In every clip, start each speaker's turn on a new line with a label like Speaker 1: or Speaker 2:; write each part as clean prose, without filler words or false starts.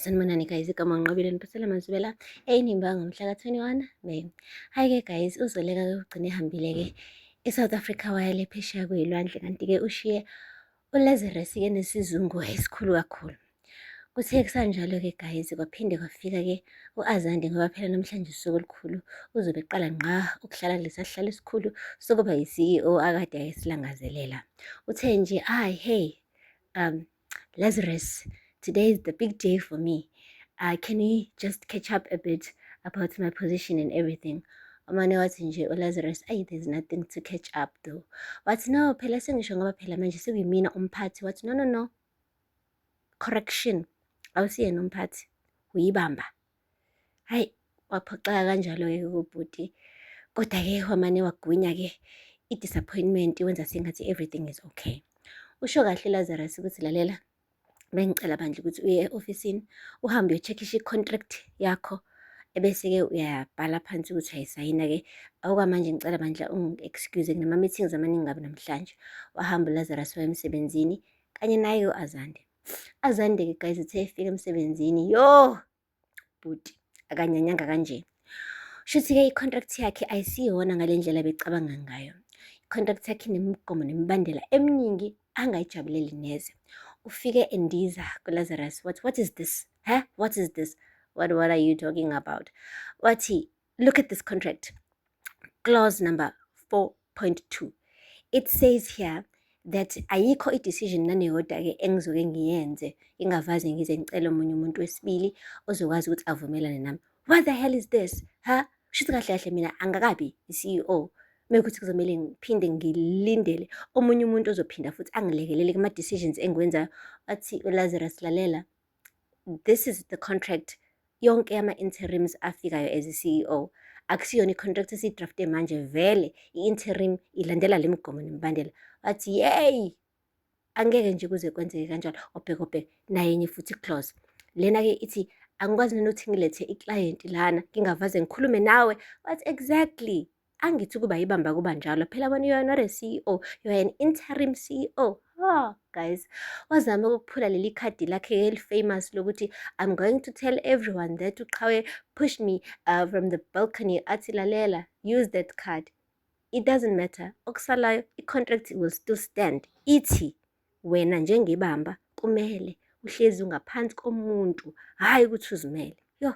Speaker 1: Sanibonani guys, igama nginqobile niphathela Mazibela eyinimba ngomhla ka-21 May. Hhayi-ke guys, uZoleka-ke ugcine ehambile-ke e-South Africa waya le phesheya kwey'lwandle, kanti-ke ushiye uLazarus-ke nesizungu esikhulu kakhulu. Kuthe kusanjalo-ke guys, kwaphinde kwafika-ke u-Azande, ngoba phela namhlanje usuku olukhulu, uzobe eqala ngqa ukuhlala kulesa sihlalo esikhulu sokuba yi-CEO akade ayesilangazelela. Uthe nje, "Ayi, hey, Lazarus, today is the big day for me. Can we just catch up a bit about my position and everything?" Umane wathi nje uLazarus, "Ayi, there's nothing to catch up though." Wathi, "No, phela sengisho ngoba phela manje sekuyimina umphathi." Wathi, "No, no, no, correction, awusiyena umphathi, uyibamba." Hayi, waphoxeka kanjalo-ke kubhuti. Kodwa-ke wamane wagwinya-ke i-disappointment, wenza sengathi everything is okay. Usho kahle Lazarus ukuthi, "Lalela, bengicela bandla ukuthi uye e-ofisini, uhambe uyo-check-isha i-contract yakho, ebese-ke uyabhala phansi ukuthi uyayisayina-ke. Okwamanje ngicela bandla ungi-excuse, kunama-meetings amaningi kabi namhlanje." Wahamba uLazarus waya emsebenzini kanye naye u-Azande. Azande-ke guys, uthe efika emsebenzini, yo bhuti, akanyanyanga kanje. Shuthi-ke i-contract yakhe ayisiyona ngale ndlela becabanga ngayo. I-contract yakhe inemigomo nemibandela eminingi angayijabuleli neze. Ufike endiza kuLazarus, wathi, "What is this? Huh? What is this? What are you talking about?" Wathi, "Look at this contract. Clause number 4.2. It says here that ayikho i-decision naneyodwa-ke engizoke ngiyenze ingavaze ngize ngicele omunye umuntu wesibili ozokwazi ukuthi avumelane nami. What the hell is this? Ha? Shuthi kahle kahle mina angakabi i-CEO. Mekuthi kuzomele ngiphinde ngilindele omunye umuntu ozophinda futhi angilekelele kuma-decisions engiwenzayo." Wathi uLazarus, "Lalela, this is the contract yonke yama-interims afikayo as i-CEO. Akusiyona i-contract esiyi-draft-e manje, vele i-interim ilandela le migomo nemibandela." Wathi, "Yeyi, angeke nje kuze kwenzeke kanjalo." Obheka obheka naye enye futhi i-clause. Lena-ke ithi angikwazi nanokuthi ngilethe i-client lana ngingavaze ngikhulume nawe. Wathi, "Exactly. Angithi ukuba yibamba kuba njalo. Phela wena you are not a CEO, you are an interim CEO." Ha, guys, wazama ukuphula leli khadi lakhe eli-famous lokuthi, "I'm going to tell everyone that uQhawe pushed me from the balcony." Athi, "Lalela, use that card. It doesn't matter. Okusalayo, i-contract will still stand. Ithi wena njengebamba kumele uhlezi ungaphansi komuntu, hhayi ukuthi uzimele." Yo,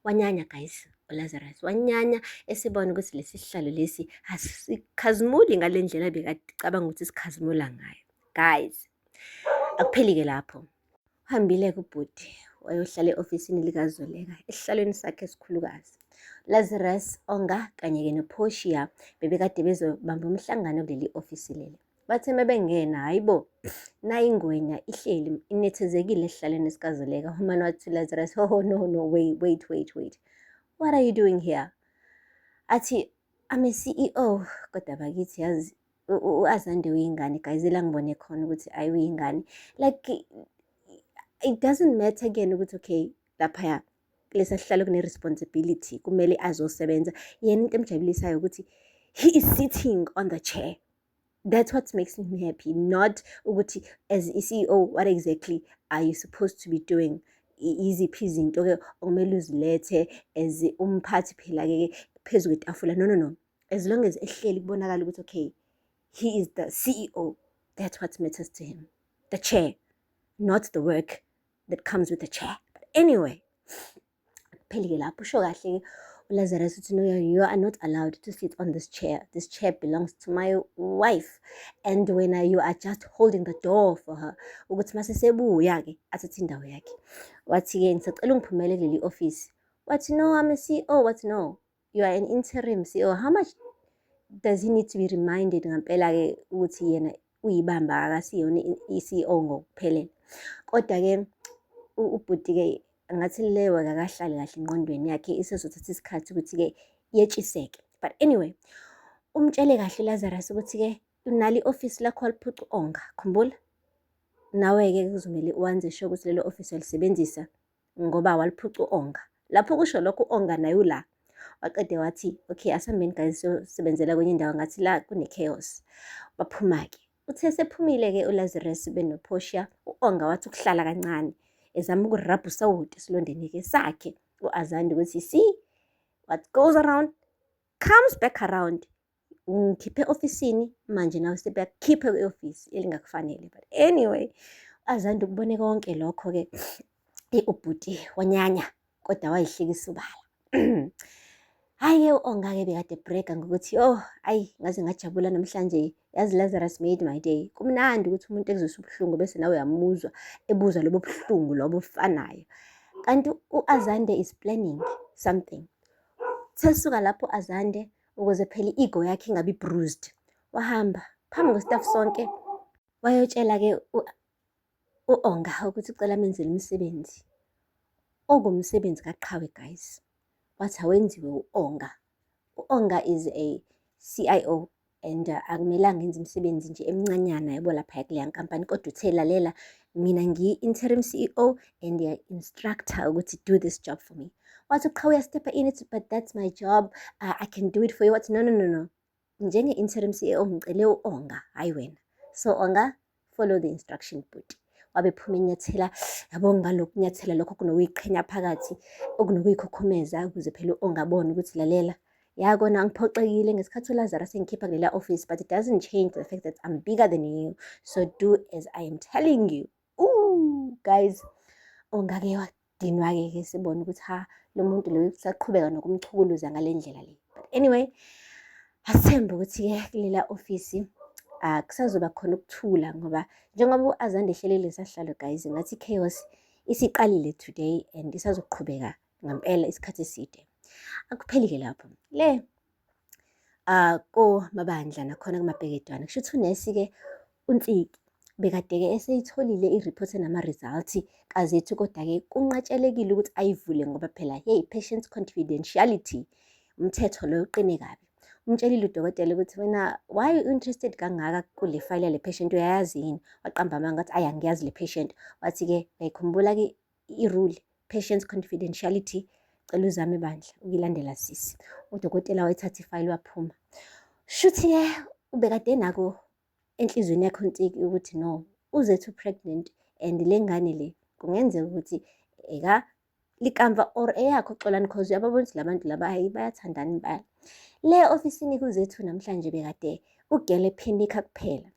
Speaker 1: wanyanya guys uLazarus, wanyanya esebona ukuthi lesi sihlalo lesi asikhazimuli ngale ndlela bekacabanga ukuthi sikhazimula ngayo. Guys, akupheli-ke lapho. Uhambile-ke ubhuti wayohlala e-ofisini likaZoleka esihlalweni sakhe esikhulukazi. Lazarus, Onga kanye-ke noPortia bebekade bezobamba umhlangano kuleli ofisi leli. Bathe mebengena, hayi bo, nayi ingwenya ihleli inethezekile esihlalweni sikaZoleka. Umane wathi Lazarus, "Oh no, no, wait, wait, wait, wait. What are you doing here?" Athi, "I'm a CEO." Kodwa bakithi, yazi u-Azande uyingane guys, ila ngibone khona ukuthi ayi, uyingane. Like, it doesn't matter again ukuthi okay, laphaya kulesa sihlalo kune-responsibility, kumele azosebenza. Yena into emjabulisayo ukuthi he is sitting on the chair. That's what makes him happy, not ukuthi as i-CEO what exactly are you supposed to be doing? Yiziphi izinto-ke okumele uzilethe as umphathi phela-ke phezu kwetafula. No, no, no. As long as ehleli kubonakala ukuthi okay, he is the CEO. That's what matters to him. The chair, not the work that comes with the chair. But anyway, kupheli-ke lapho. Usho kahle-ke uLazarus uthi, "No, you are not allowed to sit on this chair. This chair belongs to my wife. And when you are just holding the door for her." Ukuthi mase sebuya-ke athathe indawo yakhe. Wathi-ke, "Ngisacela ungiphumele kuleli office." Wathi, "No, I'm a CEO." Wathi, "No, you are an interim CEO." How much does he need to be reminded ngampela-ke ukuthi yena uyibamba, akasiyona i-CEO ngokuphelele? Kodwa-ke ubhuti-ke ngathi leyo akakahlali kahle engqondweni yakhe, isezothatha isikhathi ukuthi-ke yetshiseke. But anyway, umtshele kahle uLazarus ukuthi-ke unalo i-ofisi lakho waliphuca u-Onga, khumbula? Nawe-ke kuzomele wenze sure ukuthi lelo ofisi uyalisebenzisa ngoba waliphuca u-Onga. Lapho kusho lokho, u-Onga naye ula. Waqede wathi, "Okay, asihambeni guys, siyosebenzela kwenye indawo, ngathi la kune-chaos." Baphuma-ke. Uthe sephumile-ke uLazarus benoPortia, u-Onga wathi ukuhlala kancane. Ezama ukurabha usawoti esilondeni-ke sakhe u-Azande ukuthi, see, what goes around comes back around. Ungikhiphe e-ofisini, manje nawe sebeyakukhipha kwi-ofisi elingakufanele. But anyway, Azande ukubone konke lokho-ke, ubhuti wanyanya kodwa wayihlekisa ubala. Hhayi-ke, u-Onga-ke bekade e-brag-a ngokuthi, oh ayi, ngaze ngajabula namhlanje, yazi, Lazarus made my day. Kumnandi ukuthi umuntu ekuzwisa ubuhlungu bese nawe uyamuzwa ebuzwa lobo buhlungu lobo obufanayo. Kanti u-Azande is planning something. Sesuka lapho Azande, ukuze phela i-ego yakhe ingabi bruised, wahamba phambi kwe-staff sonke wayotshela-ke u-Onga ukuthi ucela amenzele umsebenzi, okuwumsebenzi kaQhawe, guys. Wathi awenziwe u-Onga. U-Onga is a CIO and akumelanga enze imisebenzi nje emincanyana yabo lapha kuleya nkampani, kodwa uthe, lalela, mina ngiyi-interim CEO and ngiya-instruct-a ukuthi do this job for me. Wathi uQhawe uya-step-a in, ethi, but that's my job, I can do it for you. Wathi, no, no, no, no, njenge-interim CEO ngicele u-Onga, hhayi wena. So Onga, follow the instruction bhuti. Wabe phuma enyathela yabo ngalokhu kunyathela lokho kunokuyiqhenya phakathi okunokuyikhukhumeza, ukuze phela u-Onga abone ukuthi, lalela, yakona ngiphoxekile ngesikhathi uLazarus engikhipha kulela office, but it doesn't change the fact that I'm bigger than you, so do as I am telling you. Ooh, guys, ongake wadinwa-ke ke sibone ukuthi ha, lo muntu lo usaqhubeka nokumchukuluza ngale ndlela le. But anyway, asithembe ukuthi-ke kulela ofisi kusazoba khona ukuthula, ngoba njengoba u-Azande ehlelele lesihlalo, guys, ngathi chaos isiqalile today and isazoqhubeka ngempela isikhathi eside. Akupheli-ke lapho le komabandla nakhona kumabhekedwana. Kusho ukuthi unesi-ke uNtsiki bekade-ke eseyitholile i-report enama-results kaZethu, kodwa-ke kunqatshelekile ukuthi ayivule ngoba phela, hey, patient confidentiality, umthetho loyo uqine kabi. Umtshelile udokotela ukuthi, wena, why you interested kangaka kule file yale patient, uyayazi yini? Waqamba amanga, wathi, ayi, angiyazi le patient. Wathi-ke, uyayikhumbula-ke i-rule, patient confidentiality, cela uzame bandla ukuyilandela sisi. Udokotela wayithatha ifayili waphuma. Shuthi-ke ubekade nako enhliziyweni yakhe uNtsiki ukuthi no, uZethu pregnant and le ngane le kungenzeka ukuthi eka likamva or eyakho Xolani, cause uyababona ukuthi labantu laba, hayi, bayathandana impela. Le ofisini kuZethu namhlanje bekade ugele ephenikha kuphela,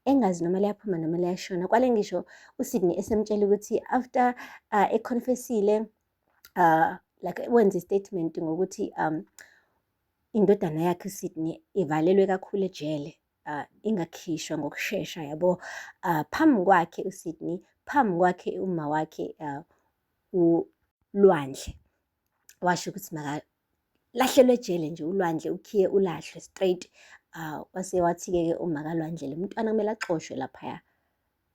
Speaker 1: engazi noma liyaphuma noma liyashona. Kwale ngisho uSydney esemtshela ukuthi after e-confess-ile, like wenza i-statement ngokuthi indodana yakhe uSydney ivalelwe kakhulu ejele, ingakhishwa ngokushesha yabo, phambi kwakhe uSydney, phambi kwakhe uma wakhe uLwandle, washo ukuthi makalahlelwe ejele nje uLwandle, ukhiye ulahlwe straight. Wase wathi-ke ke uma kaLwandle, lo mntwana kumele axoshwe laphaya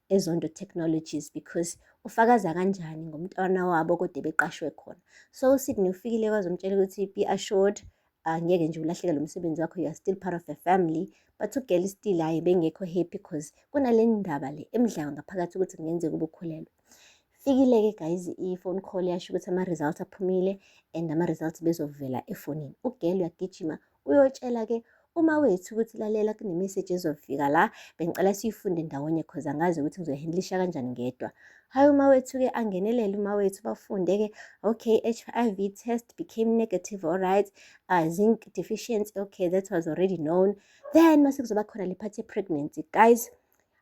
Speaker 1: eZondo Technologies because ufakaza kanjani ngomntwana wabo kodwa beqashwe khona. So uSydney ufikile wazomtshela ukuthi be assured, angeke nje ulahlekelwe umsebenzi wakho, you are still part of the family. But u-girl still, hhayi, bengekho happy because kunale ndaba le emdlayo ngaphakathi ukuthi kungenzeka ube ukhulelwe. Fikile-ke, guys, i-phone call yasho ukuthi ama-results aphumile and ama-results bezovela efonini. U-girl uyagijima uyotshela-ke uma wethu ukuthi, lalela, kune-message ezofika la, bengicela siyifunde ndawonye cause angazi ukuthi ngizoyi-handle-isha kanjani ngedwa. Hhayi, uma wethu-ke angenelele, uma wethu bafunde-ke, okay, HIV test became negative, alright, zinc deficiency, okay, that was already known. Then mase kuzoba khona le part ye-pregnancy, guys.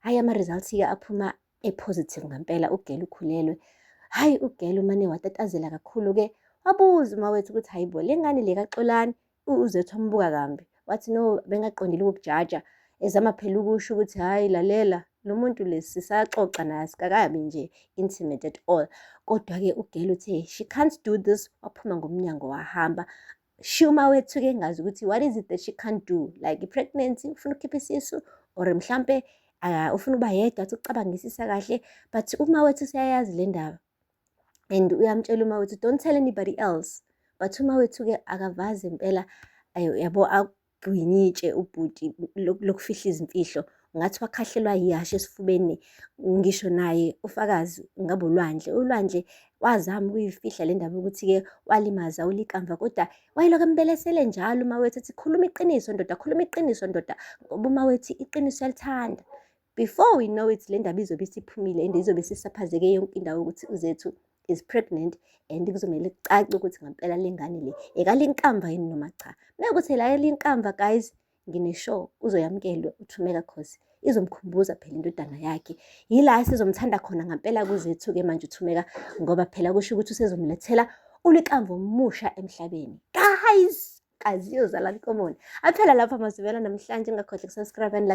Speaker 1: Hhayi, ama-results-ke aphuma e-positive ngempela, u-girl ukhulelwe. Hhayi, u-girl umane watatazela kakhulu-ke, wabuza uma wethu ukuthi, hayi bo, le ngane le kaXolani? UZethu wambuka kambi, wathi no, bengaqondile ukukujaja, ezama phela ukusho ukuthi, hhayi, lalela, lo muntu lesi sisaxoxa naye, asikakabi nje intimate at all. Kodwa-ke u-girl uthe she can't do this, waphuma ngomnyango wahamba. Shiya uma wethu-ke engazi ukuthi what is it that she can't do, like i-pregnancy, ufuna ukukhipha isisu or mhlampe ufuna ukuba yedwa, athi ukucabangisisa kahle. But uma wethu siyayazi le ndaba and uyamtshela uma wethu, don't tell anybody else. But uma wethu-ke akavazi impela yabo, agwinyitshe ubhuti lokufihla izimfihlo, ngathi wakhahlelwa yihhashi esifubeni. Ngisho naye ufakazi ngabe uLwandle, uLwandle wazama ukuyifihla le ndaba ukuthi-ke walimaza uLikamva, kodwa wayelokhu embelesele njalo uma wethu ethi, khuluma iqiniso ndoda, khuluma iqiniso ndoda, ngoba uma wethu iqiniso uyalithanda. Before we know it, le ndaba izobe isiphumile and izobe isisaphazeke yonke indawo ukuthi uZethu is pregnant and kuzomele kucace ukuthi ngampela le ngane le ekaLinkamva yini noma cha. Mekuthi la eLinkamva, guys, ngine-sure uzoyamukelwa uThumeka cause izomkhumbuza phela indodana yakhe. Yila esizomthanda khona ngampela kuZethu-ke manje uThumeka, ngoba phela kusho ukuthi usezomlethela uLikamva omusha emhlabeni. Guys, kazi iyozala nkomoni. Aphela lapha mazibela namhlanje, ngakhohlwa ukusubscribe and like.